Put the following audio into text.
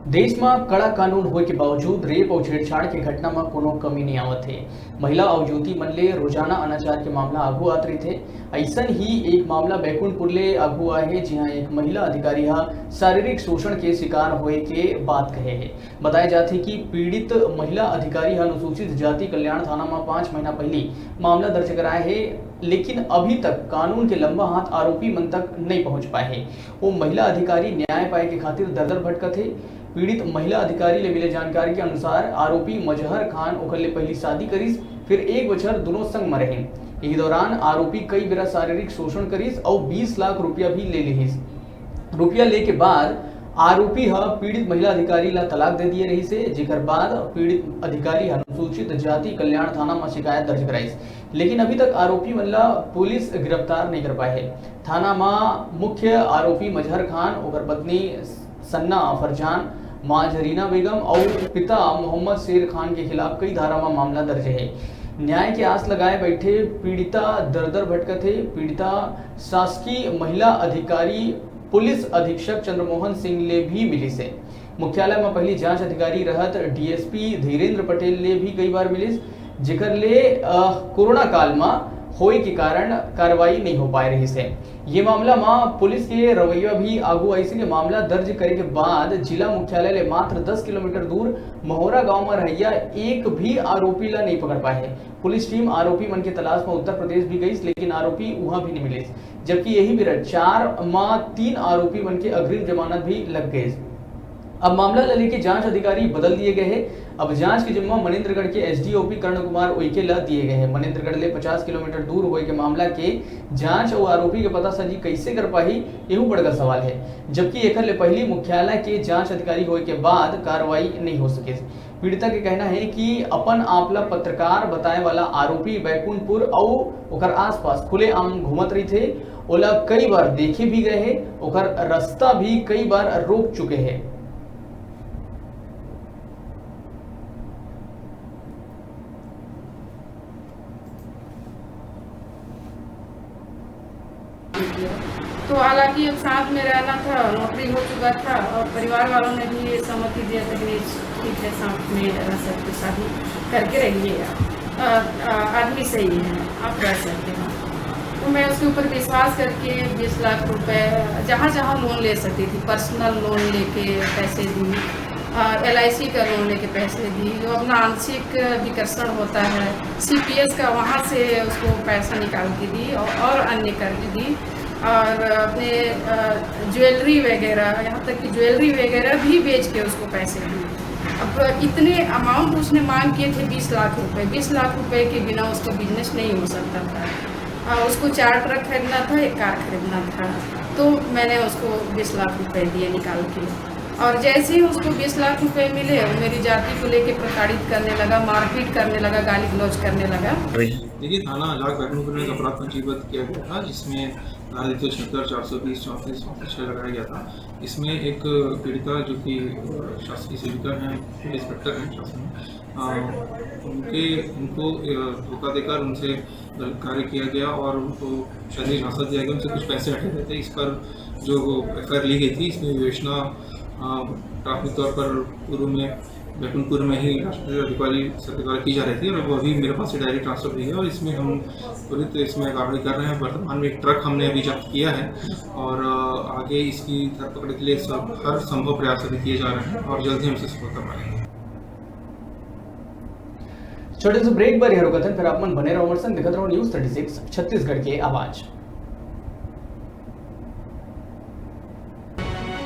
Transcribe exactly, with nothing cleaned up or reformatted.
देश म कड़ा कानून होए के बावजूद रेप अउ छेड़छाड़ के घटना म कोनो कमी नइ आवत हे। महिला अउ युवती मन ले रोजाना अनाचार के मामला आगू आत रहिथे। अइसन ही एक मामला बैकुंठपुर ले आगू आए हे, जिहां एक महिला अधिकारी ह शारीरिक शोषण के शिकार होए के बात कहे हे। बताए जाथे कि पीड़ित महिला अधिकारी ह अनुसूचित जाति कल्याण थाना म पाँच महीना पहिली मामला दर्ज कराए हे, लेकिन अभी तक कानून के लंबा हाथ आरोपी मन तक नइ पहुंच पाए हे। वो महिला अधिकारी न्याय पाए के खातिर दर-दर भटकत हे। पीड़ित महिला अधिकारी ले मिले जानकारी के अनुसार, आरोपी मजहर खान ओकर ले पहिली शादी करिस, फिर एक बछर दुनों संग म रहिन। इही दौरान आरोपी कई बेरा शारीरिक शोषण करिस अउ बीस लाख रुपया भी ले लिहिस। रुपया ले के बाद आरोपी ह पीड़ित महिला अधिकारी ला तलाक दे दिए रहिस हे, जेकर बाद पीड़ित अधिकारी ह अनुसूचित जाति कल्याण थाना म शिकायत दर्ज कराइस, लेकिन अभी तक आरोपी मन ला पुलिस गिरफ्तार नइ कर पाए हे। थाना म मुख्य आरोपी मजहर खान, ओकर पत्नी सन्ना फरजान, मां जरीना बेगम अउ पिता मोहम्मद शेर खान के खिलाफ कई धारा म मामला दर्ज हे। न्याय के आस लगाए बैठे पीड़िता दर-दर भटकत हे। पीड़िता शासकीय महिला अधिकारी पुलिस अधीक्षक चंद्रमोहन सिंह ले भी मिलिस हे। मुख्यालय म पहिली जांच अधिकारी रहत डीएसपी धीरेंद्र पटेल ले भी कई बार मिलिस, जेकर ले, अ, कोरोना काल म होए के कारण कार्रवाई नइ हो पाए रहिस हे। ये मामला म पुलिस के रवैया भी आगू आइस हे। मामला दर्ज करे के बाद जिला मुख्यालय ले मात्र दस किलोमीटर दूर महोरा गांव म रहइया एक भी आरोपी ला नइ पकड़ पाए हे। पुलिस टीम आरोपी मन के तलाश म उत्तर प्रदेश भी गइस, लेकिन आरोपी उहां भी नइ मिलिस, जबकि यही बेरा चार म तीन आरोपी मन के अग्रिम जमानत भी लग गइस। अब मामला ल लेके जांच अधिकारी बदल दिए गए हे। अब जांच के जिम्मा मनेंद्रगढ़ के एसडीओपी कर्ण कुमार उइके ला दिए गए हे। मनेंद्रगढ़ ले पचास किलोमीटर दूर होए के मामला के जांच अउ आरोपी के पतासाजी कइसे कर पाही, एहू बड़का सवाल हे, जबकि एखर ले पहिली मुख्यालय के जांच अधिकारी होए के बाद कार्रवाई नइ हो सकिस। पीड़िता के कहना हे कि अपन आप ला पत्रकार बताए वाला आरोपी बैकुंठपुर अउ ओकर आसपास खुलेआम घूमत रहिथे। ओला कई बार देखे भी गए हे, ओकर रास्ता भी कई बार रोक चुके हे। तो हालांकि अब साथ में रहना था, नौकरी हो चुका था और परिवार वालों ने भी ये सहमति दिया था कि नहीं, ठीक है, साथ में रह सकते, शादी करके रहिए आप। अ, अ, आदमी सही है, आप रह सकते हैं। तो मैं उसके ऊपर विश्वास करके बीस लाख रुपए, जहाँ जहाँ लोन ले सकती थी, पर्सनल लोन लेके पैसे दी, एलआईसी का लोन लेके पैसे दी, जो अपना आंशिक विकर्षण होता है सीपीएस का, वहाँ से उसको पैसा निकाल के दी और, और अन्य कर्ज दी और अपने, अ, ज्वेलरी वगैरह, यहाँ तक कि ज्वेलरी वगैरह भी बेच के उसको पैसे दी। अब इतने अमाउंट उसने मांग किए थे, बीस लाख रुपए। बीस लाख रुपए के बिना उसका बिजनेस नहीं हो सकता था। अ, उसको चार ट्रक खरीदना था, एक कार खरीदना था, तो मैंने उसको बीस लाख रुपए दिए निकाल के। और जैसे ही उसको बीस लाख रुपए मिले, वो मेरी जाति को लेके प्रताड़ित करने लगा, मारपीट करने लगा, गाली गलौज करने लगा। देखिए, थाना अजाक बैकुंठपुर में एक अपराध पंजीबद्ध किया गया था, जिसमें धारा तीन सौ छिहत्तर, चार सौ बीस, चौंतीस, चौंतीस छह लगाया गया था। इसमें एक पीड़िता, जो कि, अ, शासकीय सेविका हैं, इंस्पेक्टर हैं शासन में, अ, उनके, उनको, अ, धोखा देकर उनसे गलत कार्य किया गया और उनको शारीरिक झांसा दिया गया, उनसे कुछ पैसे हटे गए थे। इस पर जो एफआईआर ली गई थी, इसमें विवेचना, अ, प्राथमिक तौर पर पूर्व में बैकुंठपुर में ही राष्ट्रीय अधिकारी सत्याचार की जा रही थी और वो अभी मेरे पास से डायरी ट्रांसफर हुई है और इसमें हम त्वरित इसमें कार्रवाई कर रहे हैं। वर्तमान में एक ट्रक हमने अभी जब्त किया है और, अ, आगे इसकी धरपकड़ के लिए सब, हर संभव प्रयास अभी किए जा रहे हैं और जल्द ही हम इसे सफलता पाएंगे। छोटे से ब्रेक बर यहाँ रुकत हन, फिर आप मन बने रहो हमर संग, देखत रहो न्यूज़ थर्टी सिक्स छत्तीसगढ़ के आवाज़।